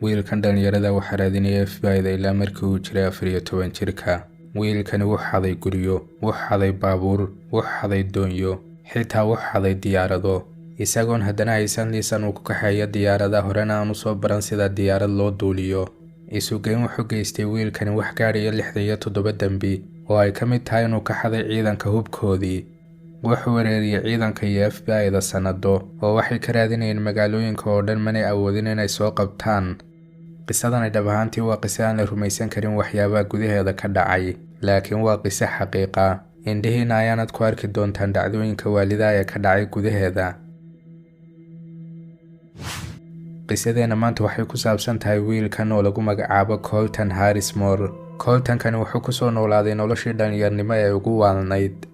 Wiilkan dhalinyarada waxaa raadinaya FBI-da ilaa markii uu jiray 14 jirka. Wiilkani wuxuu xaday guryo, wuxuu xaday baabuur, wuxuu xaday doonyo, xitaa wuxuu xaday diyaarado. Isagoon haddana haysan liisan uu ku kaxeeyo diyaarada, horena aan usoo baran sida diyaarad loo duuliyo. Isugeyn wuxuu geystay wiilkani wax gaadhaya 67 dembi, oo ay ka mid tahay inuu ka xaday ciidanka hubkoodii. Wuxuu wereeriyey ciidanka iyo FBI-da sanado, oo waxay ka raadinayeen magaalooyinka oo dhan, manay awoodin inay soo qabtaan. Qisadani dhab ahaantii waa qiso aan la rumaysan karin waxyaabaha gudaheeda ka dhacay, laakiin waa qiso xaqiiqa. Indhihiina ayaanad ku arki doontaan dhacdooyinka waalida ee ka dhacay gudaheeda. Qisadeenna maanta waxay ku saabsan tahay wiilkan oo lagu magacaabo Colton Harris Moore. Coltonkani wuxuu kusoo noolaaday noloshii dhalinyarnimo ee ugu waalnayd.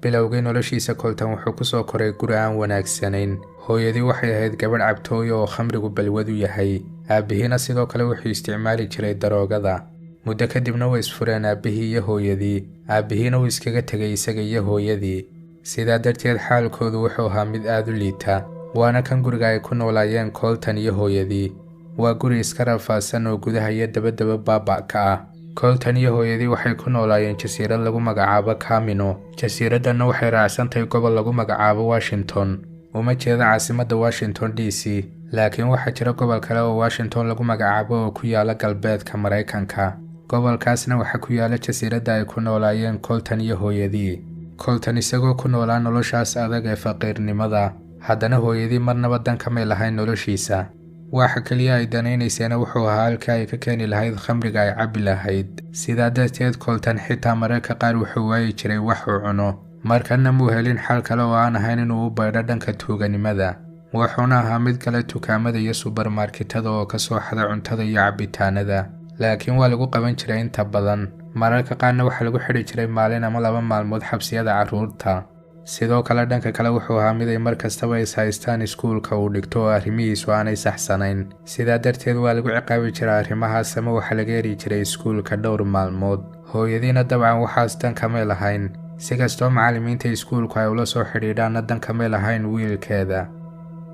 Bilowgii noloshiisa, Colton wuxuu kusoo koray guri aan wanaagsanayn. Hooyadii waxay ahayd gabadh cabtooyo oo khamrigu balwadu yahay. Aabbihiina sidoo kale wuxuu isticmaali jiray daroogada. Muddo kadibna way isfureen aabbihii iyo hooyadii. Aabbihiina uu iskaga tegay isaga iyo hooyadii. Sidaa darteed xaalkoodu wuxuu ahaa mid aad u liita. Waana kan guriga ay ku noolaayeen Colton iyo hooyadii. Waa guri iska rafaadsan oo gudaha iyo dabaddaba baaba' ka ah. Colton iyo hooyadii waxay ku noolaayeen jasiirad lagu magacaabo Camino. Jasiiraddanna waxay raacsantahay gobol lagu magacaabo Washington. Uma jeeda caasimadda Washington DC, laakiin waxaa jira gobol kale oo Washington lagu magacaabo oo ku yaala galbeedka Maraykanka. Gobolkaasna waxaa ku yaala jasiiradda ay ku noolaayeen Colton iyo hooyadii. Colton isagoo ku noolaa noloshaas adag ee faqiirnimada, haddana hooyadii marnaba dan kamay lahayn noloshiisa. Waxa keliya ay danaynaysayna wuxuu ahaa halkii ay ka keeni lahayd khamriga ay cabbi lahayd. Sidaa darteed Colton xitaa mararka qaar wuxuu waayi jiray wax uu cuno. Markana muu helin xal kale oo aan ahayn inuu u baydho dhanka tuuganimada. Wuxuuna ahaa mid kale dukaamada iyo subarmarketada oo ka soo xada cuntada iyo cabitaanada, laakiin waa lagu qaban jiray inta badan. Mararka qaarna waxaa lagu xidhi jiray maalin ama 2 maalmood xabsiyada carruurta. Sidoo kale, dhanka kale, wuxuu ahaa mid ay mar kastaba is haystaan iskuulka uu dhigto oo arrimihiisu aanay saxsanayn. Sidaa darteed waa lagu ciqaabi jiray arrimahaas ama waxaa laga eri jiray iskuulka dhowr maalmood. Hooyadiina dabcan waxaas dan kamay lahayn. Si kastoo macallimiinta iskuulku ay ula soo xidhiidhaanna, dan kamay lahayn wiilkeeda.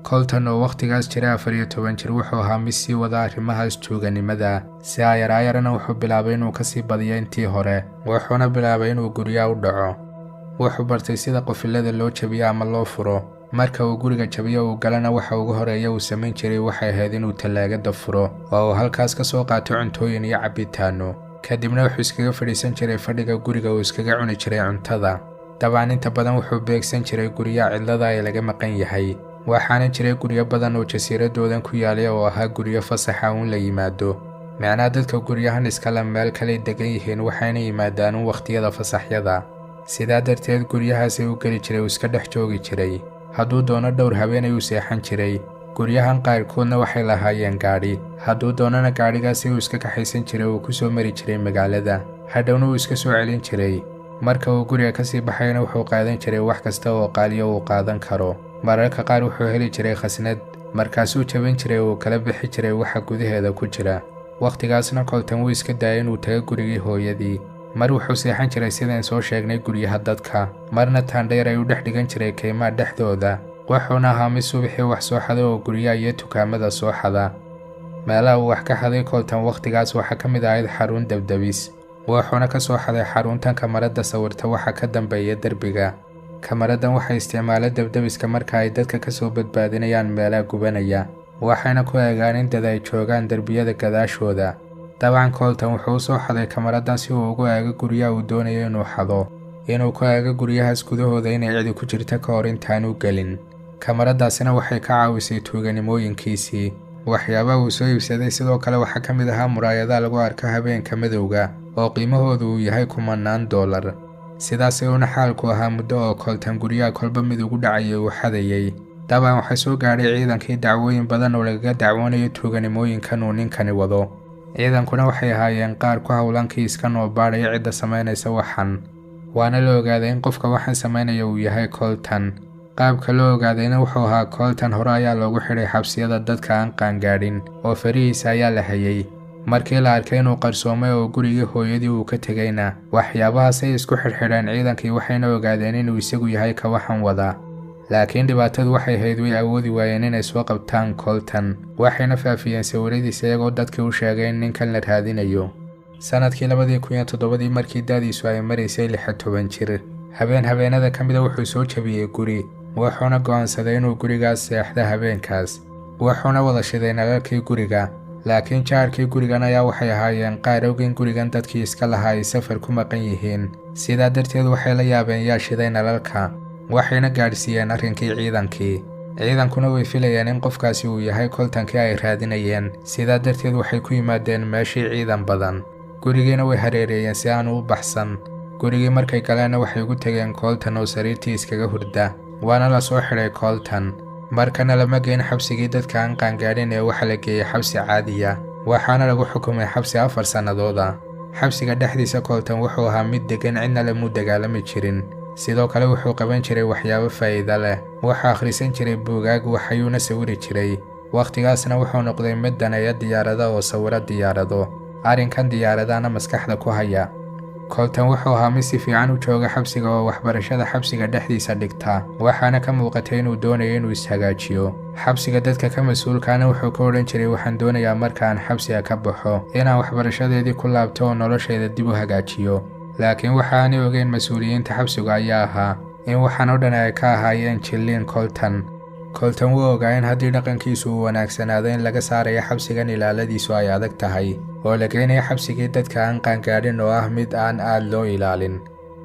Colton oo wakhtigaas jiray 14 jir wuxuu ahaa mid sii wada arrimahaas tuuganimada. Si ayaraayarana wuxuu bilaabay inuu kasii badiyo intii hore, wuxuuna bilaabay inuu guryaha u dhaco. Wuxuu bartay sida qofilada loo jabiyo ama loo furo. Marka uu guriga jabiyo uu galana, waxa ugu horeeya uu samayn jiray waxay ahayd inuu tallaagada furo oo uu halkaas ka soo qaato cuntooyin iyo cabitaano. Kadibna wuxuu iskaga fadhiisan jiray fadhiga guriga uu iskaga cuni jiray cuntada. Dabcan inta badan wuxuu beegsan jiray guryaha cidlada ee laga maqan yahay. Waxaana jiray guryo badan oo jasiiradoodan ku yaalay oo ahaa guryo fasaxa uun la yimaado. Micnaha, dadka guryahan iskale meel kaley degan yihiin, waxayna yimaadaan un wakhtiyada fasaxyada. Sidaa darteed guryahaasay u geli jiray, uu iska dhex joogi jiray. Hadduu doono dhowr habeen ayuu seexan jiray. Guryahan qaarkoodna waxay lahaayeen gaadhi. Hadduu doonana gaadhigaasi uu iska kaxaysan jiray, uu ku soo mari jiray magaalada, hadhowna uu iska soo celin jiray. Marka uu guriga kasii baxayna, wuxuu qaadan jiray wax kasta oo qaaliyo uu qaadan karo. Mararka qaar wuxuu heli jiray khasnad, markaasuu jabin jiray, uu kala bixi jiray waxa gudaheeda ku jira. Wakhtigaasna Colton wuu iska daayay inuu tago gurigii hooyadii. Mar wuxuu seexan jiray, sidaan soo sheegnay, guryaha dadka, marna taandheer ayuu dhex dhigan jiray kaymaha dhexdooda. Wuxuuna ahaa mid subaxii wax soo xada oo guryaha iyo dukaamada soo xada. Meelaha uu wax ka xaday Colton wakhtigaas waxaa ka mid ahayd xarun dabdabis. Wuxuuna ka soo xaday xaruntan kamarada sawirta waxa ka dambeeya derbiga. Kamaradan waxay isticmaala dabdabiska marka ay dadka kasoo badbaadinayaan meelaha gubanaya, waxayna ku eegaan in dad ay joogaan derbiyada gadaashooda. Dabcan Colton wuxuu u soo xaday kamaradan si uu ugu eego guryaha uu doonayo inuu xado, inuu ku eego guryahaas gudahooda inay cidi ku jirta ka hor intaanu gelin. Kamaradaasina waxay ka caawisay tuuganimooyinkiisii. Waxyaabaha uu soo iibsaday sidoo kale waxaa ka mid ahaa muraayadaha lagu arko habeenka madowga oo qiimahoodu uu yahay kumanaan dollar. Sidaasay uuna xaalku ahaa muddo oo Colton guryaha kolba mid ugu dhacayay uu xadayay. Dabcan waxaa soo gaadhay ciidankii dacwooyin badan oo lagaga dacwoonayo tuuganimooyinkan uu ninkani wado. Ciidankuna waxay ahaayeen qaar ku howlan kiiskan oo baadhaya cidda samaynaysa waxan, waana la ogaaday in qofka waxan samaynaya uu yahay Colton. Qaabka loo ogaadayna wuxuu ahaa, Colton hore ayaa loogu xidhay xabsiyada dadka aan qaangaadhin oo farihiisa ayaa la hayay. Markii la arkay inuu qarsoomay oo gurigii hooyadii uu ka tegayna, waxyaabahaasay isku xidhxidheen ciidankii, waxayna ogaadeen inuu isagu yahay ka waxan wada. Laakiin dhibaatadu waxay ahayd, way awoodi waayeen inay soo qabtaan Colton, waxayna faafiyeen sawiradiisa iyagoo dadkii u sheegay in ninkan la raadinayo. Sanadkii 2007-dii, markii da'diisu ay maraysay 16 jir, habeen habeenada ka mida wuxuu soo jabiyey guri, wuxuuna go'aansaday inuu gurigaas seexda habeenkaas, wuxuuna wada shiday nalalkii guriga. Laakiin jaarkii gurigan ayaa waxay ahaayeen qaar og in gurigan dadkii iska lahaa ay safar ku maqan yihiin. Sidaa darteed waxay la yaabeen yaa shiday nalalka, waxayna gaadhsiiyeen arrinkii ciidankii. Ciidankuna way filayeen in qofkaasi uu yahay Coltonkii ay raadinayeen. Sidaa darteed waxay ku yimaadeen meeshii ciidan badan, gurigiina way hareereeyeen si aanu u baxsan. Gurigii markay galeenna waxay ugu tegeen Colton oo sariirtii iskaga hurda, waana la soo xidhay Colton. Markana lama geyn xabsigii dadka aan qaangaadhin ee waxaa la geeyey xabsi caadiya, waxaana lagu xukumay xabsi 4 sannadooda. Xabsiga dhexdiisa Colton wuxuu ahaa mid degan, cidna lamuu dagaalami jirin. Sidoo kale wuxuu qaban jiray waxyaabo faa'iido leh. Wuxuu akhrisan jiray buugaag, waxayuuna sawiri jiray. Wakhtigaasna wuxuu noqday mid daneeya diyaarada oo sawiro diyaarado, arrinkan diyaaradana maskaxda ku haya. Colton wuxuu ahaa mid si fiican u jooga xabsiga oo waxbarashada xabsiga dhexdiisa dhigta, waxaana ka muuqatay inuu doonayo inuu ishagaajiyo. Xabsiga dadka ka mas-uulkaana wuxuu ka odhan jiray: "Waxaan doonayaa markaan xabsiga ka baxo inaan waxbarashadeedii ku laabto oo noloshayda dib u hagaajiyo." Laakiin waxa aanay ogeyn mas-uuliyiinta xabsigu ayaa ahaa in waxaan oo dhan ay ka ahaayeen jilliin Colton. Colton wuu ogaa in haddii dhaqankiisu uu wanaagsanaado in laga saarayo xabsigan ilaaladiisu ay adag tahay oo la geynayo xabsigii dadka aan qaangaadhin oo ah mid aan aad loo ilaalin.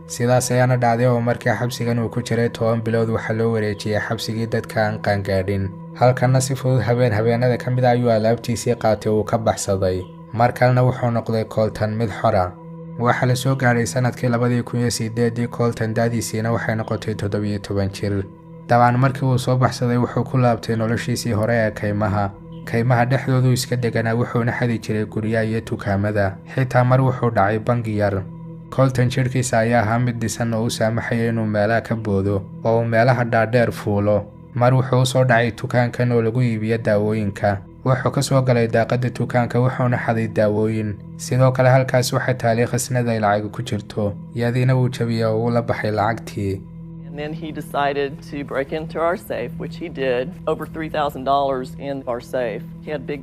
Sidaas ayaana dhacday oo markii xabsigan uu ku jiray 10 bilood waxaa loo wareejiyey xabsigii dadka aan qaangaadhin. Halkanna si fudud habeen habeenada ka mid a ayuu alaabtiisii qaatay, uu ka baxsaday. Mar kalena wuxuu noqday Colton mid xora. Waxaa la soo gaadhay sanadkii 2008-dii, Colton da'diisiina waxay noqotay 17 jir. Dabcan markii uu soo baxsaday wuxuu ku laabtay noloshiisii hore ee kaymaha. Kaymaha dhexdooduu iska deganaa, wuxuuna xadi jiray guryaha iyo dukaamada. Xitaa mar wuxuu dhacay bangi yar. Colton jidhkiisa ayaa ahaa mid dhisan oo u saamaxaya inuu meelaha ka boodo oo uu meelaha dhaadheer fuulo. Mar wuxuu usoo dhacay dukaankan oo lagu iibiyo daawooyinka. Wuxuu ka soo galay daaqadda dukaanka, wuxuuna xaday daawooyin. Sidoo kale halkaas waxaa taalay khasnad ay lacag ku jirto, iyadiina wuu jabiyey oo uu la baxay lacagtii. And then he decided to break into our safe, which he did. Over $3,000 in our safe. He had big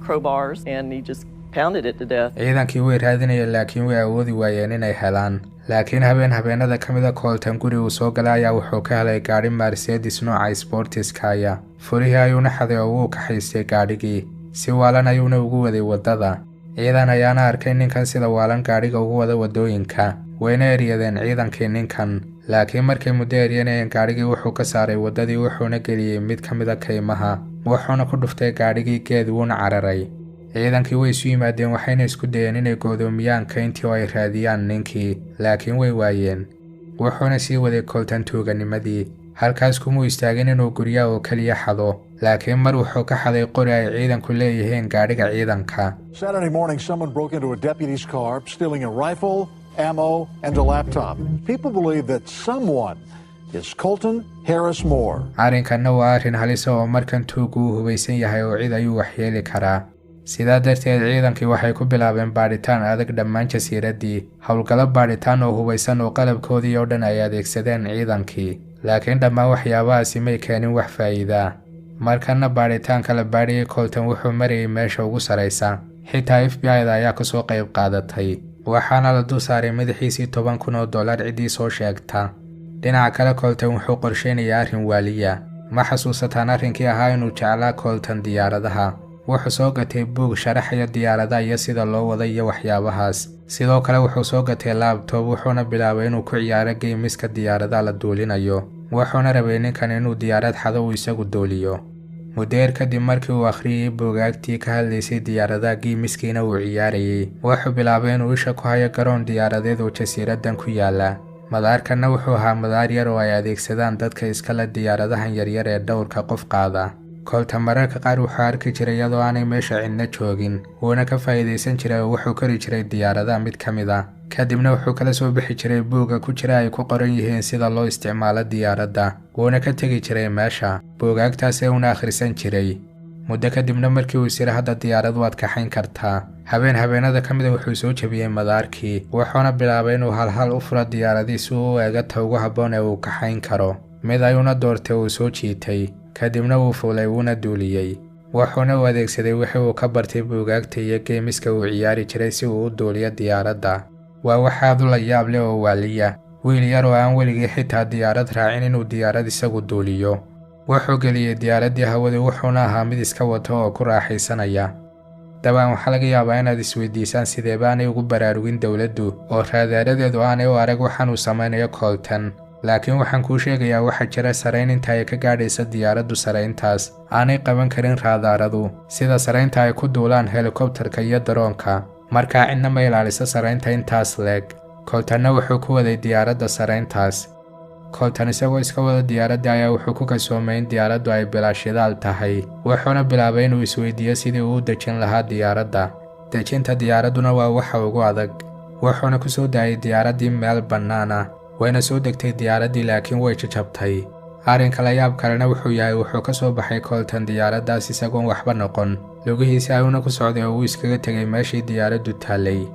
crowbars and he just pounded it to death. Ciidankii way raadinayeen, laakiin way awoodi waayeen inay helaan. Laakiin habeen habeenada ka mida Colton guri uu soo galay ayaa wuxuu ka helay gaadhi Mercedes nooca sportiskaya. Furihii ayuuna xaday oo wuu kaxaystay gaadhigii, si waalan ayuuna ugu waday waddada. Ciidan ayaana arkay ninkan sida waalan gaadhiga ugu wada waddooyinka, wayna eryadeen ciidankii ninkan. Laakiin markay muddo eryanayeen, gaadhigii wuxuu ka saaray waddadii, wuxuuna geliyey mid ka mida kaymaha, wuxuuna ku dhuftay gaadhigii geed, wuuna cararay. Ciidankii way isu yimaadeen, waxayna isku dayeen inay goodoomiyaan kayntii oo ay raadiyaan ninkii, laakiin way waayeen. Wuxuuna sii waday Colton tuuganimadii. Halkaas kumuu istaagin inuu guryaha oo keliya xado, laakiin mar wuxuu ka xaday qori ay ciidanku leeyihiin gaadhiga ciidanka. Saturday morning, someone broke into a deputy's car, stealing a rifle, ammo, and a laptop. People believe that someone is Colton Harris Moore. Arrinkanna waa arrin halisa oo markan tuuggu uu hubaysan yahay oo cid ayuu waxyeeli karaa. Sidaa darteed ciidankii waxay ku bilaabeen baadhitaan adag dhammaan jasiiraddii, howlgallo baadhitaan oo hubaysan oo qalabkoodii oo dhan ay adeegsadeen ciidankii. Laakiin dhammaan waxyaabahaasi may keenin wax faa'iidaa. Markana baadhitaanka la baadhiyay Colton wuxuu marayay meesha ugu saraysa. Xitaa FBI da ayaa kasoo qayb qaadatay, waxaana la dul saaray madaxiisii $10,000 ciddii soo sheegta. Dhinaca kale, Colton wuxuu qorsheynayaa arrin waaliya. Ma xasuusataan arrinkii ahaa inuu jeclaa Colton diyaaradaha? Wuxuu soo gatay buug sharaxaya diyaaradaha iyo sida loo wada iyo waxyaabahaas. Sidoo kale wuxuu soo gatay laptop, wuxuuna bilaabay inuu ku ciyaaro games-ka diyaaradaha la duulinayo. Wuxuuna rabay ninkan inuu diyaarad xado, uu isagu duuliyo. Muddeer kadib markii uu akhriyey buugaagtii ka hadlaysay diyaaradaha, games-kiina uu ciyaarayay, wuxuu bilaabay inuu isha ku hayo garoon diyaaradeed oo jasiiraddan ku yaala. Madaarkanna wuxuu ahaa madaar yar oo ay adeegsadaan dadka iskale diyaaradahan yaryar ee dhowrka qof qaada. Colton mararka qaar wuxuu arki jiray iyadoo aanay meesha cidna joogin, wuuna ka faa'iidaysan jiray oo wuxuu kori jiray diyaaradaha mid ka mid a. Kadibna wuxuu kala soo bixi jiray buugga ku jira ay ku qoran yihiin sida loo isticmaalo diyaaradda, wuuna ka tegi jiray meesha buugaagtaasee uuna akhrisan jiray. Muddo kadibna markii uu isiri hadda diyaarad waad kaxayn kartaa, habeen habeenada ka mida wuxuu soo jebiyey madaarkii, wuxuuna bilaabay inuu halhal u furo diyaaradii si uu u eego ta ugu habboon ee uu kaxayn karo. Mid ayuuna doortay uu soo jiitay, kadibna wuu fuulay, wuuna duuliyey. Wuxuuna u adeegsaday wixii uu ka bartay buugaagta iyo games-ka uu ciyaari jiray si uu u duuliyo diyaaradda. Waa wax aad u la yaab leh oo waaliya, wiil yar oo aan weligii xitaa diyaarad raacin inuu diyaarad isagu duuliyo. Wuxuu geliyey diyaaraddii hawada, wuxuuna ahaa mid iska wata oo ku raaxaysanaya. Dabcan waxaa laga yaabaa inaad isweydiisaan sideeba aanay ugu baraarugin dowladdu oo raadaaradeedu aanay u arag waxaan uu samaynayo Colton. Laakiin waxaan kuu sheegayaa, waxaa jira sarayn inta ay ka gaadhaysa diyaaraddu sarayntaas aanay qaban karin raadaaradu, sida saraynta ay ku duulaan helikobtarka iyo daroonka. Markaa cidna ma ilaaliso saraynta intaas leeg. Coltonna wuxuu ku waday diyaaradda sarayntaas. Colton isagoo iska wada diyaaradda ayaa wuxuu ku kalsoomay in diyaaraddu ay bilaa shidaal tahay, wuxuuna bilaabay inuu isweydiiyo sidii uu u dejin lahaa diyaaradda. Dejinta diyaaradduna waa waxa ugu adag. Wuxuuna ku soo daayay diyaaraddii meel bannaan ah, wayna soo degtay diyaaraddii, laakiin way jajabtay. Arrinka la yaab kalena wuxuu yahay, wuxuu ka soo baxay Colton diyaaraddaas isagoon waxba noqon. Lugihiisi ayuuna ku socday oo uu iskaga tegay meeshii diyaaraddu taallay.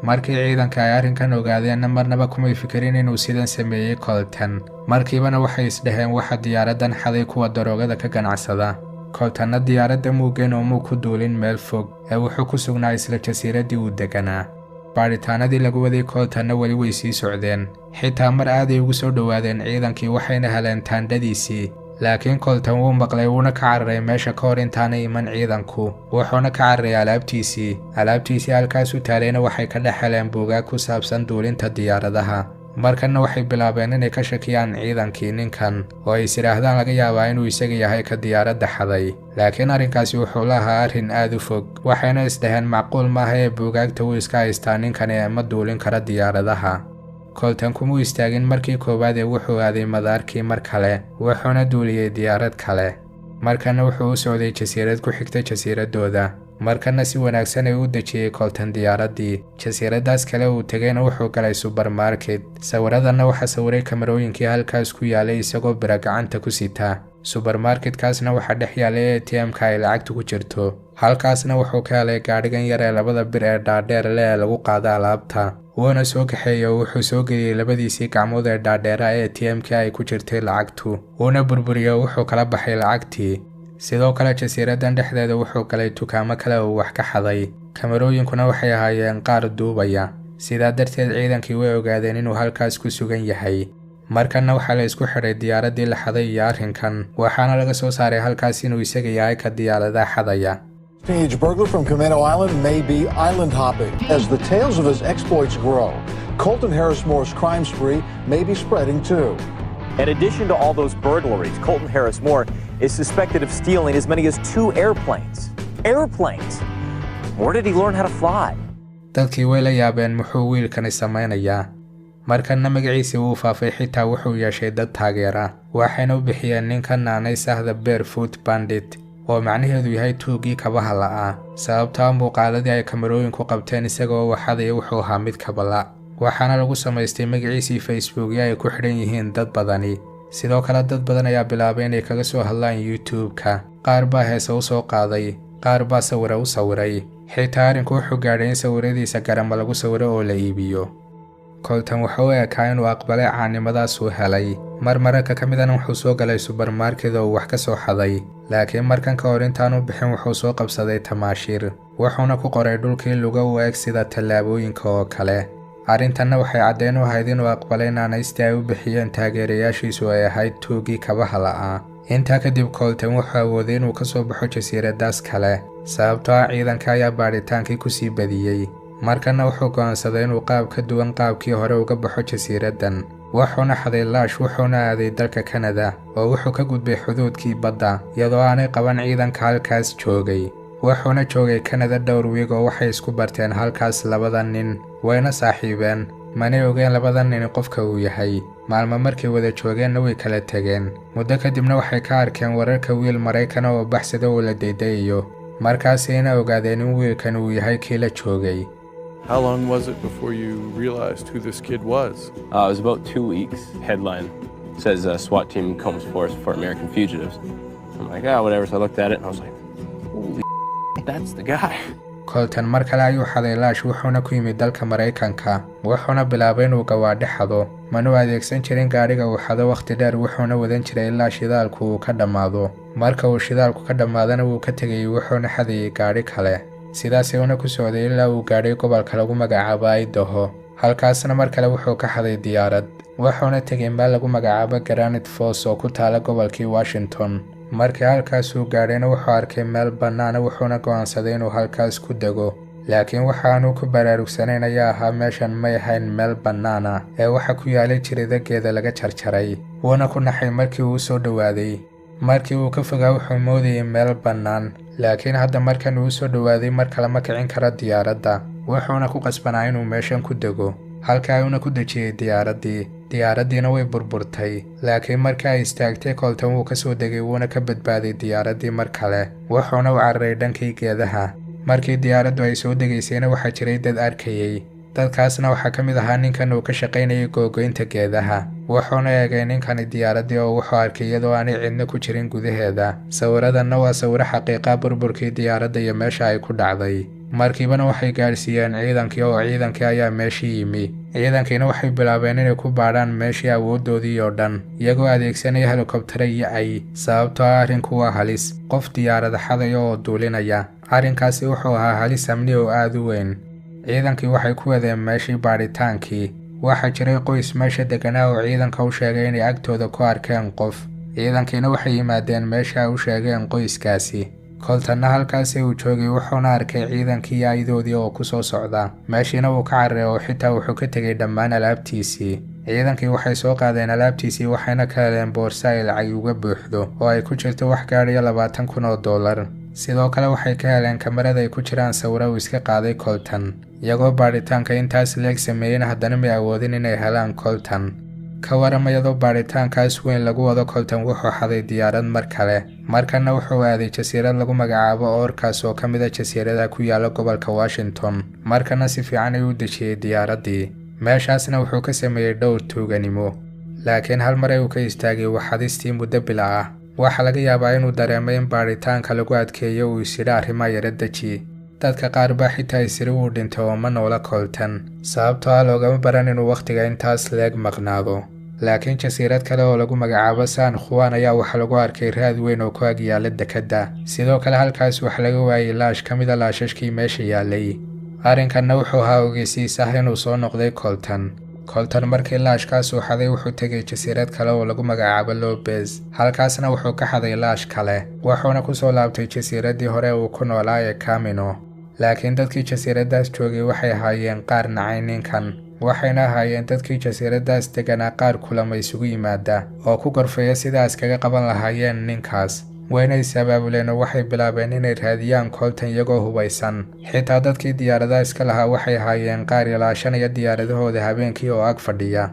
Markii ciidanka ay arrinkan ogaadeenna, marnaba kumay fikirin inuu sidan sameeyey Colton. Markiibana waxay isdhaheen waxa diyaaraddan xaday kuwa daroogada ka ganacsada. Coltonna diyaaradda muugeen oo muu ku duulin meel fog ee wuxuu ku sugnaa isla jasiiraddii uu deganaa. Baadhitaanadii lagu waday Coltonna weli way sii socdeen. Xitaa mar aaday ugu soo dhowaadeen ciidankii, waxayna heleen taandhadiisii, laakiin Colton wuu maqlay, wuuna ka cararay meesha ka hor intaanay iman ciidanku. Wuxuuna ka cararay alaabtiisii. Alaabtiisii halkaas u taalayna waxay ka dhex heleen buugaag ku saabsan duulinta diyaaradaha. Markanna waxay bilaabeen inay ka shakiyaan ciidankii ninkan oo ay is idhaahdaan laga yaabaa inuu isaga yahay ka diyaaradda xaday. Laakiin arrinkaasi wuxuu lahaa arrin aad u fog, waxayna isdhaheen macquul maaha ee buugaagta wuu iska haystaa ninkani ee ma duulin kara diyaaradaha. Colton kumuu istaagin markii koowaad ee wuxuu aaday madaarkii mar kale, wuxuuna duuliyey diyaarad kale. Markana wuxuu u socday jasiirad ku xigta jasiiraddooda. Markana si wanaagsan ay u dejiyey Colton diyaaraddii. Jasiiraddaas kale uu tegayna wuxuu galay supermarket. Sawiradanna waxaa sawiray kamarooyinkii halkaas ku yaalay isagoo bira gacanta ku sita. Supermarketkaasna waxaa dhex yaalay ATM-ka ay lacagtu ku jirto. Halkaasna wuxuu ka helay gaadhigan yar ee labada bir ee dhaadheer leh ee lagu qaado alaabta, wuuna soo kaxeeyey oo wuxuu soo geliyey labadiisii gacmood ee dhaadheera ATM-kii ay ku jirtay lacagtu, wuuna burburiyey oo wuxuu kala baxay lacagtii. Sidoo kale jasiiraddan dhexdeeda wuxuu galay dukaamo kale oo wax ka xaday. Kamarooyinkuna waxay ahaayeen qaar duubaya, sidaa darteed ciidankii way ogaadeen inuu halkaas ku sugan yahay. Markanna waxaa la isku xidhay diyaaraddii la xaday iyo arrinkan, waxaana laga soo saaray halkaas inuu isaga yahay ka diyaaradaha xadaya. Teenage burglar from Camano Island may be island hopping. As the tales of his exploits grow, Colton Harris Moore's crime spree may be spreading too. In addition to all those burglaries, Colton Harris Moore is suspected of stealing as many as two airplanes. Airplanes! Where did he learn how to fly? Dadkii way la yaabeen, muxuu wiilkani samaynayaa? Markanna magaciisii wuu faafay, xitaa wuxuu yeeshay dad taageera, waxayna u bixiyeen ninka naanay sahda Barefoot Bandit, oo macnaheedu yahay tuuggii kabaha la'aa, sababtaa muuqaaladii ay kamarooyinku qabteen isagoo waxadaya wuxuu ahaa mid kabala. Waxaana lagu samaystay magaciisii Facebookyo ay ku xidhan yihiin dad badani. Sidoo kale dad badan ayaa bilaabay inay kaga soo hadlaan YouTube-ka. Qaar baa heese u soo qaaday, qaar baa sawira u sawiray. Xitaa arrinku wuxuu gaadhay in sawiradiisa garama lagu sawiro oo la iibiyo. Colton wuxuu u ekaa inuu aqbalay caannimadaas uu helay. Mar mararka ka midana wuxuu soo galay supermarket oo uu wax ka soo xaday, laakiin markan ka hor intaanu bixin wuxuu soo qabsaday tamaashiir, wuxuuna ku qoray dhulkii luga u eg sida tallaabooyinka oo kale. Arrintanna waxay caddeyn u ahayd inuu aqbalay naanaystii ay u bixiyeen taageerayaashiisu ay ahayd tuuggii kabaha la'aa. Intaa kadib Colton wuxuu awooday inuu ka soo baxo jasiiraddaas kale, sababtoo ah ciidanka ayaa baadhitaankii kusii badiyey. Markanna wuxuu go'aansaday inuu qaab ka duwan qaabkii hore uga baxo jasiiraddan. Wuxuuna xaday laash, wuxuuna aaday dalka Kanada oo wuxuu ka gudbay xuduudkii badda iyadoo aanay qaban ciidanka halkaas joogay. Wuxuuna joogay Kanada dhowr wiig oo waxay isku barteen halkaas labada nin, wayna saaxiibeen. Manay ogeen labada nin qofka uu yahay. Maalmo markay wada joogeenna way kala tegeen. Muddo kadibna waxay ka arkeen wararka wiil Maraykana oo baxsada oo la daydayayo, markaasayna ogaadeen in wiilkan uu yahay kii la joogay. How long was it before you realized who this kid was? It was about 2 weeks. Headline says SWAT team combs forest for American fugitives. I'm like, "Oh, whatever." So I looked at it and I was like, "Holy, that's the guy." Colton mar kale ayuu xaday laash, wuxuuna ku yimid dalka Maraykanka, wuxuuna bilaabay inuu gawaadhi xado. Manuu adeegsan jirin gaadhiga uu xado wakhti dheer, wuxuuna wadan jiray ilaa shidaalku uu ka dhammaado. Marka uu shidaalku ka dhammaadana wuu ka tegayey, wuxuuna xadayay gaadhi kale. Sidaasay una ku socday ilaa uu gaadhay gobolka lagu magacaabo Idaho. Halkaasna mar kale wuxuu ka xaday diyaarad, wuxuuna tegay meel lagu magacaabo Granite Falls oo ku taala gobolkii Washington. Markii halkaasuu gaadhayna wuxuu arkay meel bannaana, wuxuuna go'aansaday inuu halkaas ku dego. Laakiin waxaanuu ku baraarugsanayn ayaa ahaa meeshan may ahayn meel bannaana ee waxa ku yaalay jiridageeda laga jarjaray. Wuuna ku naxay markii uu soo dhowaaday. Markii uu ka fogaa wuxuu moodayay meel bannaan, laakiin hadda markan uu soo dhowaaday mar kale ma kicin karo diyaaradda, wuxuuna ku qasbanaa inuu meeshan ku dego. Halka ayuuna ku dejiyey diyaaraddii. Diyaaraddiina way burburtay, laakiin markii ay istaagtay Colton wuu ka soo degay, wuuna ka badbaaday diyaaraddii mar kale, wuxuuna u cararay dhankii geedaha. Markii diyaaraddu ay soo degaysayna waxaa jiray dad arkayey. Dadkaasna waxaa ka mid ahaa ninkan uu ka shaqaynayay googoynta geedaha. Wuxuuna eegay ninkani diyaaraddii oo wuxuu arkay iyadoo aanay cidna ku jirin gudaheeda. Sawiradanna waa sawiro xaqiiqa burburkii diyaaradda iyo meesha ay ku dhacday. Markiibana waxay gaadhsiiyeen ciidankii, oo ciidankii ayaa meeshii yimi. Ciidankiina waxay bilaabeen inay ku baadhaan meeshii awooddoodii oo dhan, iyagoo adeegsanaya helikobtare iyo ay, sababtoo ah arrinku waa halis, qof diyaarad xadaya oo duulinaya. Arrinkaasi wuxuu ahaa halis amni oo aad u weyn. Ciidankii waxay ku wadeen meeshii baadhitaankii. Waxaa jiray qoys meesha deganaa oo ciidanka u sheegay inay agtooda ku arkeen qof. Ciidankiina waxay yimaadeen meesha ay u sheegeen qoyskaasi. Coltonna halkaasi uu joogay, wuxuuna arkay ciidankii iyo aydoodii oo ku soo socda. Meeshiina wuu ka cararay oo xitaa wuxuu ka tegay dhammaan alaabtiisii. Ciidankii waxay soo qaadeen alaabtiisii, waxayna ka heleen boorso ay lacag uga buuxdo oo ay ku jirto wax gaadhaya $20,000. Sidoo kale waxay ka heleen kamarad ay ku jiraan sawiro uu iska qaaday Colton. Iyagoo baadhitaanka intaas leeg sameeyeyna haddana may awoodin inay helaan Colton. Ka waramayadoo baadhitaankaas weyn lagu wado, Colton wuxuu xaday diyaarad mar kale. Markanna wuxuu aaday jasiirad lagu magacaabo Orcas oo ka mid a jasiiradaha ku yaala gobolka Washington. Markana si fiican ayuu u dejiyey diyaaraddii. Meeshaasna wuxuu ka sameeyey dhowr tuuganimo, laakiin hal mar ayuu ka istaagay waxadistii muddo bila ah. Waxaa laga yaabaa inuu dareemay in baadhitaanka lagu adkeeyo, uu isyidhi arrimaa yara deji. Dadka qaar baa xitaa isiri wuu dhintay oo ma noola Colton, sababtoo ah loogama baran inuu wakhtiga intaas leeg maqnaado. Laakiin jasiirad kale oo lagu magacaabo San Juan ayaa waxaa lagu arkay raad weyn oo ku ag yaala dekedda. Sidoo kale halkaas waxaa laga waayay laash ka mid a laashashkii meesha yaalay. Arrinkanna wuxuu ahaa ogeysiis ah inuu soo noqday Colton. Colton markii laashkaas uu xaday wuxuu tegay jasiirad kale oo lagu magacaabo Lopez. Halkaasna wuxuu ka xaday laash kale, wuxuuna ku soo laabtay jasiiraddii hore uu ku noolaa ee Camino. Laakiin dadkii jasiiraddaas joogay waxay ahaayeen qaar nacay ninkan, waxayna ahaayeen dadkii jasiiraddaas deganaa qaar kulama isugu yimaada oo ku gorfeeya sidaas kaga qaban lahaayeen ninkaas. Wayna is abaabuleen oo waxay bilaabeen inay raadiyaan Colton iyagoo hubaysan. Xitaa dadkii diyaaradaha iska lahaa waxay ahaayeen qaar ilaashanaya diyaaradahooda habeenkii oo ag fadhiya.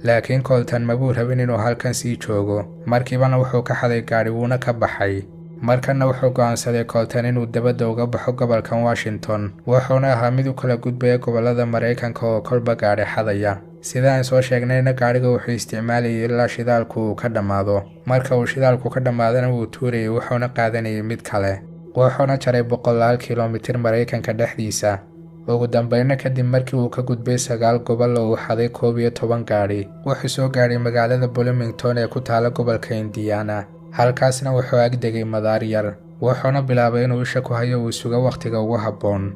Laakiin Colton mabuu rabin inuu halkan sii joogo. Markiibana wuxuu ka xaday gaadhi, wuuna ka baxay. Markanna wuxuu go'aansaday Colton inuu dabadda uga baxo gobolkan Washington, wuxuuna ahaa mid u kala gudbaya gobollada Maraykanka oo kolba gaadhi xadaya. Sida aan soo sheegnayna gaadhiga wuxuu isticmaalayay ilaa shidaalku uu ka dhammaado. Marka uu shidaalku ka dhammaadana wuu tuurayay, wuxuuna qaadanayay mid kale. Wuxuuna jaray boqolaal kilomitir Maraykanka dhexdiisa. Ugu dambeynna kadib markii uu ka gudbay 9 gobol oo uu xaday 11 gaadhi, wuxuu soo gaadhay magaalada Bloomington ee ku taala gobolka Indiana. Halkaasna wuxuu agdegay madaar yar, wuxuuna bilaabay inuu isha ku hayo uu sugo wakhtiga ugu habboon.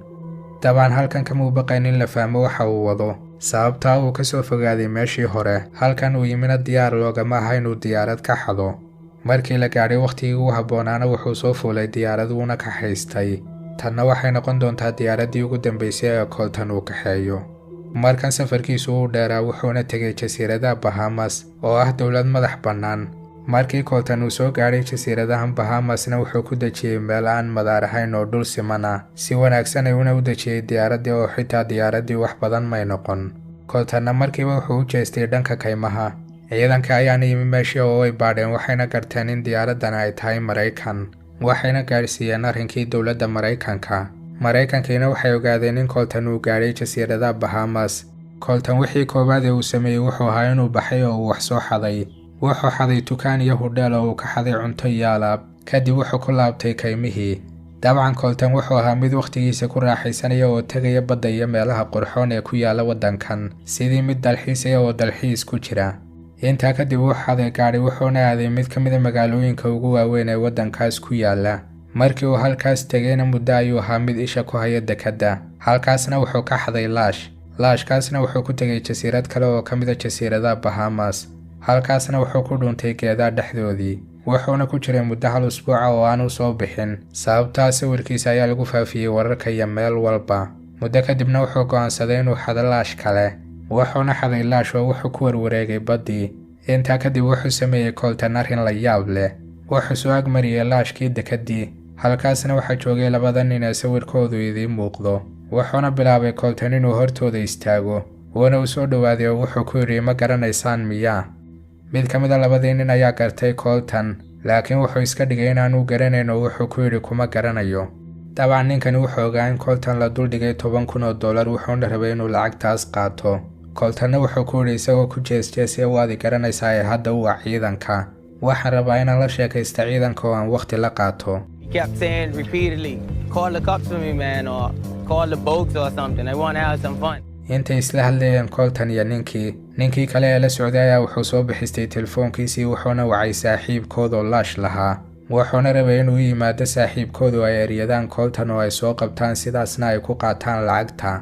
Dabaan halkan kama u baqayn in la fahmo waxa uu wado, sababtaa uu ka soo fogaaday meeshii hore. Halkan uu yimina diyaar loogama aha inuu diyaarad ka xado. Markii la gaadhay wakhtigii ugu habboonaana wuxuu soo fuulay diyaarad, wuuna ka haystay. Tanna waxay noqon doontaa diyaaraddii ugu dambeysay ee Colton uu kaxeeyo. Markan safarkiisu uu dheeraa, wuxuuna tegay jasiiradaha Bahamas oo ah dowlad madax bannaan. Markii Colton uu soo gaadhay jasiiradahan Bahamasna wuxuu ku dejiyey meel aan madaar ahayn oo dhul siman ah. Si wanaagsan ayuuna u dejiyey diyaaraddii oo xitaa diyaaraddii wax badan may noqon. Coltonna markiiba wuxuu u jeestay dhanka kaymaha. Ciidanka ayaana yimi meeshii oo ay baadheen, waxayna garteen in diyaaraddan ay tahay Maraykan, waxayna gaadhsiiyeen arrinkii dowladda Maraykanka. Maraykankiina waxay ogaadeen in Colton uu gaadhay jasiiradaha Bahamas. Colton wixii koowaad ee uu sameeyey wuxuu ahaa inuu baxay oo uu wax soo xaday. Wuxuu xaday dukaan iyo hudheel oo uu ka xaday cunto iyo alaab. Kadib wuxuu ku laabtay kaymihii. Dabcan Colton wuxuu ahaa mid wakhtigiisa ku raaxaysanaya oo tegaya badda iyo meelaha qurxoon ee ku yaala waddankan, sidii mid dalxiisaya oo dalxiis ku jira. Intaa kadib wuu xaday gaadhi, wuxuuna aaday mid ka mid a magaalooyinka ugu waaweyn ee waddankaas ku yaala. Markii uu halkaas tegayna, muddo ayuu ahaa mid isha ku haya dekadda. Halkaasna wuxuu ka xaday laash. Laashkaasna wuxuu ku tegay jasiirad kale oo ka mid a jasiiradaha Bahamas. Halkaasna wuxuu ku dhuuntay geedaha dhexdoodii, wuxuuna ku jiray muddo hal usbuuca oo aan u soo bixin. Sababtaa sawirkiisa ayaa lagu faafiyey wararka iyo meel walba. Muddo kadibna wuxuu go'aansaday inuu xado laash kale, wuxuuna xaday laash oo wuxuu ku warwareegay baddii. Intaa kadib wuxuu sameeyey Colton arrin la yaab leh. Wuxuu soo agmariyey laashkii dekeddii. Halkaasna waxaa joogay labada nin ee sawirkoodu idiin muuqdo. Wuxuuna bilaabay Colton inuu hortooda istaago, wuuna u soo dhowaaday oo wuxuu ku yidhi, "Ma garanaysaan miyaa?" Mid ka mid a labadii nin ayaa gartay Colton, laakiin wuxuu iska dhigay inaanu garanayn oo wuxuu ku yidhi, "Kuma garanayo." Dabcan ninkani wuxuu ogaa in Colton la duldhigay $10,000, wuxuuna rabay inuu lacagtaas qaato. Coltonna wuxuu ku yidhi isagoo ku jeesjeesaya, "Waad i garanaysaa ee hadda u wac ciidanka. Waxaan rabaa inaan la sheekaysta ciidanka oo aan wakhti la qaato." He kept saying repeatedly, "Call the cops for me, man, or call the boats or something. I want to have some fun." Intay isla hadlayeen Colton iyo ninkii kale ee la socday ayaa wuxuu soo bixistay telefoonkiisii, wuxuuna wacay saaxiibkood oo laash lahaa. Wuxuuna rabay inuu u yimaado saaxiibkoodu, ay eryadaan Colton oo ay soo qabtaan, sidaasna ay ku qaataan lacagta.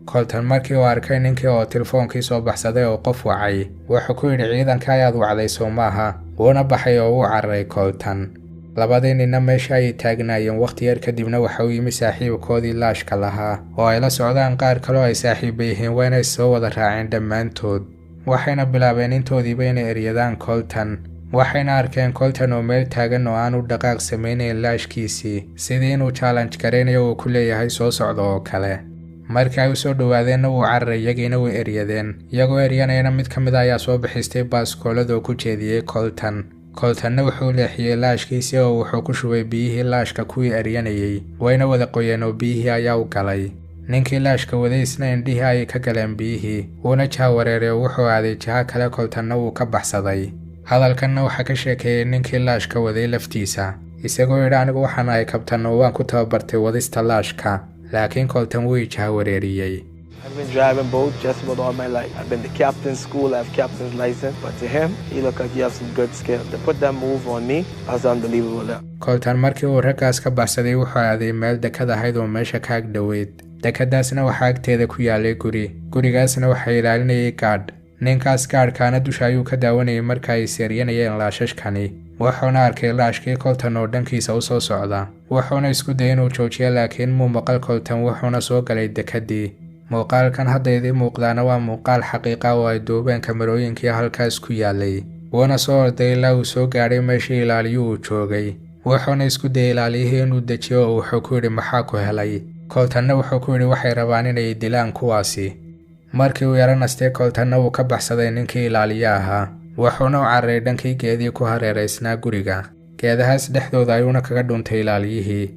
Colton markii uu arkay ninkii oo telefoonkii soo baxsaday oo qof wacay, wuxuu ku yidhi, "Ciidanka ayaad wacday, soo maaha?" Wuuna baxay oo uu cararay Colton. Labadii ninna meesha ayay taagnaayeen. Wakhti yar kadibna waxa uu yimi saaxiibkoodii laashka lahaa oo ay la socdaan qaar kaloo ay saaxiibba yihiin, wayna soo wada raaceen dhammaantood. Waxayna bilaabeen intoodiiba inay eryadaan Colton. Waxayna arkeen Colton oo meel taagan oo aan u dhaqaaq samaynayn laashkiisii, sidii inuu challenge garaynayo uu ku leeyahay soo socda oo kale. Markii ay u soo dhowaadeenna, wuu cararay, iyagiina way eryadeen. Iyagoo eryanayana, mid ka mid a ayaa soo bixistay baaskoolad oo ku jeediyey Colton. Coltonna wuxuu leexiyey laashkiisii oo wuxuu ku shubay biyihii laashka kuwii eryanayay, wayna wada qoyeen oo biyihii ayaa u galay. Ninkii laashka waday isna indhihii ayay ka galeen biyihii, wuuna jaha wareeray oo wuxuu aaday jaha kale. Coltonna wuu ka baxsaday. Hadalkanna waxaa ka sheekeeyey ninkii laashka waday laftiisa, isagoo yidhi, "Anigu waxaan ahay kabtan oo waan ku tababartay wadista laashka, laakiin Colton wuu i jaha wareeriyey." I've been driving boat just about all my life. I've been to captain's school, I have captain's license, but to him, he looked like he has some good skill. To put that move on me, that's unbelievable. Colton markii uu raggaas ka baxsaday, wuxuu aaday meel dekad ahayd oo meesha ka ag dhoweyd. Dekadaasna waxaa agteeda ku yaalay guri. Gurigaasna waxaa ilaalinayay gaadh. Ninkaas gaadhkaana dusha ayuu ka daawanayay marka ay seeryanayeen laashashkani, wuxuuna arkay laashkii Colton oo dhankiisa u soo socda. Wuxuuna isku dayay inuu joojiyo, laakiin muu maqal Colton, wuxuuna soo galay dekadii. Muuqaalkan hadda idiin muuqdaana waa muuqaal xaqiiqa oo ay duubeen kamarooyinkii halkaas ku yaalay. Wuuna soo orday ilaa uu soo gaadhay meeshii ilaaliyuhu joogay, wuxuuna isku dayay ilaaliyihii inuu dejiyo oo wuxuu ku yidhi, "Maxaa ku helay?" Coltonna wuxuu ku yidhi, "Waxay rabaan inay dilaan kuwaasi." Markii uu yaro nastay, Coltonna wuu ka baxsaday ninkii ilaaliye ahaa, wuxuuna u cararay dhankii geedii ku hareeraysnaa guriga. Geedahaas dhexdooda ayuuna kaga dhuntay ilaaliyihii.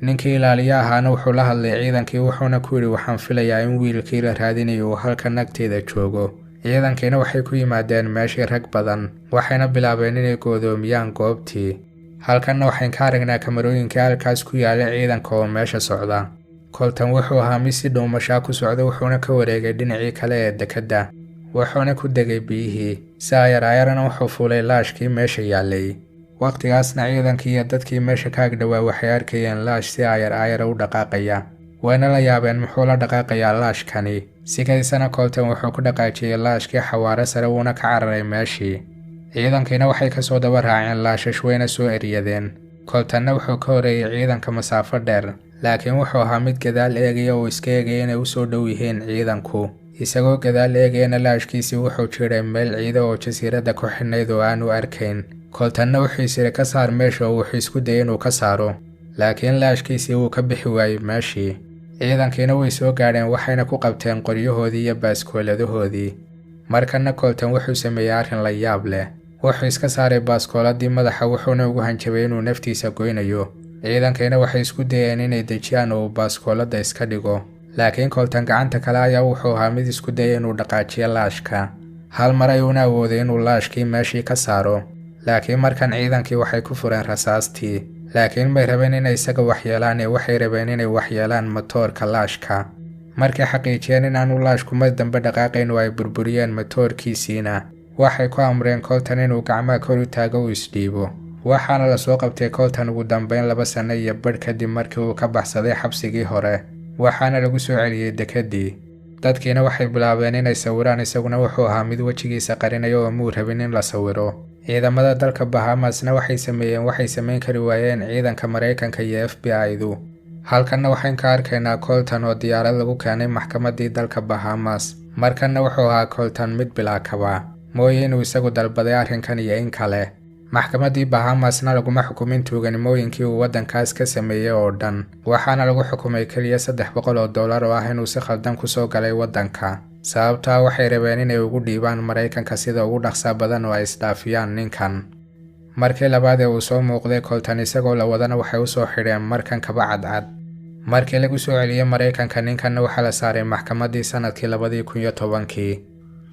Ninkii ilaaliye ahaana wuxuu la hadlay ciidankii, wuxuuna ku yidhi, "Waxaan filayaa in wiilkii la raadinayo uu halkan agteeda joogo." Ciidankiina waxay ku yimaadeen meeshii rag badan, waxayna bilaabeen inay goodoomiyaan goobtii. Halkanna waxayn ka aragnaa kamarooyinkii halkaas ku yaala ciidanka oo meesha socda. Colton wuxuu ahaa mid si dhuumashaa ku socda, wuxuuna ka wareegay dhinacii kale ee dekedda, wuxuuna ku degay biyihii. Si ayar ayarana wuxuu fuulay laashkii meesha yaalay. Wakhtigaasna ciidankii iyo dadkii meesha ka agdhowaa waxay arkayeen laash si ayar ayara u dhaqaaqaya, wayna la yaabeen, muxuu la dhaqaaqayaa laashkani? Si kaysana Colton wuxuu ku dhaqaajiyey laashkii xawaare sare, wuuna ka cararay meeshii. Ciidankiina waxay kasoo daba raaceen laashash, wayna soo eryadeen. Coltonna wuxuu ka horeeyey ciidanka masaafo dheer, laakiin wuxuu ahaa mid gadaal eegaya oo iska eegaya inay usoo dhow yihiin ciidanku. Isagoo gadaal eegayana, laashkiisii wuxuu jiray meel ciida oo jasiiradda ku xidhnayd oo aanu arkayn. Coltonna wuxuu isiri, "Ka saar meesha," oo wuxuu isku dayay inuu ka saaro, laakiin laashkiisii wuu ka bixi waayey meeshii. Ciidankiina way soo gaadheen, waxayna ku qabteen qoryahoodii iyo baaskooladahoodii. Markana Colton wuxuu sameeyey arrin la yaab leh. Wuxuu iska saaray baaskooladii madaxa, wuxuuna ugu hanjabay inuu naftiisa goynayo. Ciidankiina waxay isku dayeen inay dejiyaan oo uu baaskooladda iska dhigo, laakiin Colton gacanta kale ayaa wuxuu ahaa mid isku dayay inuu dhaqaajiyo laashka. Hal mar ayuuna awooday inuu laashkii meeshii ka saaro, laakiin markan ciidankii waxay ku fureen rasaastii. Laakiin may rabeen inay isaga waxyeelaan ee waxay rabeen inay waxyeelaan matoorka laashka. Markay xaqiijiyeen inaanu laashku mar dambe dhaqaaqayn oo ay burburiyeen matoorkiisiina, waxay ku amreen Colton inuu gacmaha kor u taago, uu isdhiibo. Waxaana lasoo qabtay Colton ugu dambeyn 2 sano iyo badh kadib markii uu ka baxsaday xabsigii hore, waxaana lagu soo celiyey dekedii. Dadkiina waxay bilaabeen inay sawiraan, isaguna wuxuu ahaa mid wejigiisa qarinaya oo muu rabin in la sawiro. Ciidamada dalka Bahamasna waxay sameeyeen waxay samayn kari waayeen ciidanka Maraykanka iyo FBI-du. Halkanna waxayn ka arkaynaa Colton oo diyaarad lagu keenay maxkamaddii dalka Bahamas. Markanna wuxuu ahaa Colton mid bilaa kaba, mooye inuu isagu dalbaday arrinkan iyo in kale. Maxkamaddii Bahamasna laguma xukumin tuuganimooyinkii uu waddankaas ka sameeyey oo dhan, waxaana lagu xukumay keliya $300 oo ah inuu si khaldan kusoo galay waddanka. Sababtaa waxay rabeen inay ugu dhiibaan Maraykanka sida ugu dhaqsa badan oo ay isdhaafiyaan ninkan. Markii labaad ee uu soo muuqday Colton isagoo la wadana, waxay usoo xidheen markan kaba cadcad. Markii lagu soo celiyey Maraykanka ninkanna, waxaa la saaray maxkamaddii sanadkii 2010-kii.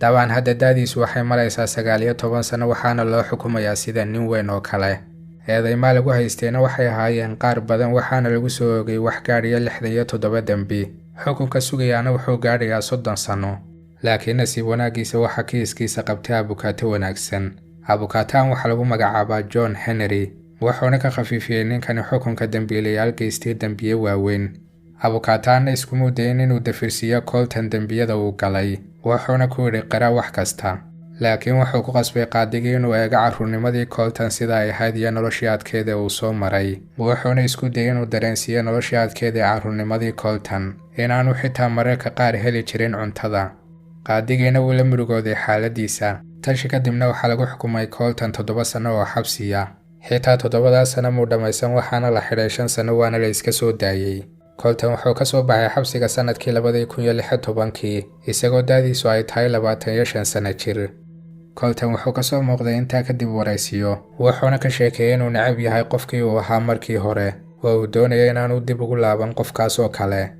Dabcan hadda da'diisu waxay maraysaa 19 sano, waxaana loo xukumayaa sida nin weyn oo kale. Eedeymaa lagu haystayna waxay ahaayeen qaar badan, waxaana lagu soo oogay wax gaadhiya 67 dembi. Xukunka sugayaana wuxuu gaadhayaa 30 sano. Laakiin nasiib wanaaggiisa, waxaa kiiskiisa qabtay abukaato wanaagsan. Abukaatahan waxaa lagu magacaabaa John Henry, wuxuuna ka khafiifiyey ninkani xukunka dembiilayaal geystay dembiye waaweyn. Abukaatahanna iskumuu dayin inuu dafirsiiyo Colton dembiyada uu galay, wuxuuna ku yidhi, "Qira wax kasta." Laakiin wuxuu ku qasbay qaadigii inuu eego carruurnimadii Colton sida ay ahayd iyo noloshii adkeed ee uu soo maray, wuxuuna isku dayay inuu dareensiiyo noloshii adkeed ee carruurnimadii Colton, inaanu xitaa mararka qaar heli jirin cuntada. Qaadigiina wuu la murugooday xaaladiisa. Tashi kadibna waxaa lagu xukumay Colton 7 sano oo xabsiya. Xitaa 7daas sano muu dhammaysan, waxaana la xidhay 5 sano, waana la iska soo daayey. Colton wuxuu ka soo baxay xabsiga sanadkii 2016-kii, isagoo da'diisu ay tahay 25 sano jir. Colton wuxuu ka soo muuqday intaa kadib waraysiyo, wuxuuna ka sheekeeyey inuu necab yahay qofkii uu ahaa markii hore oo uu doonaya inaanu dib ugu laaban qofkaas oo kale.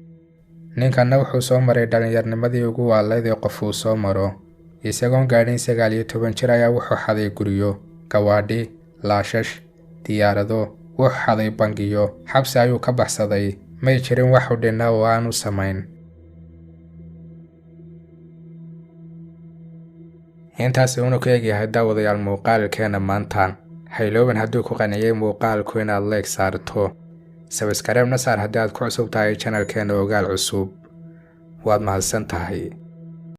Ninkanna wuxuu soo maray dhallinyarnimadii ugu waalayd ee qof uu soo maro. Isagoon gaadhin 19 jir ayaa wuxuu xaday guryo, gawaadhi, laashash, diyaarado, wuxuu xaday bangiyo, xabsi ayuu ka baxsaday. May jirin wax u dhinna oo aanu samayn. Intaasi uunu ka egyahay, daawadayaal, muuqaalkeena maanta. Haylooban hadduu ku qanciyey muuqaalku inaad like saarto, subscribe-na saar haddii aad ku cusub tahay channelkeena Ogaal Cusub. Waad mahadsan tahay.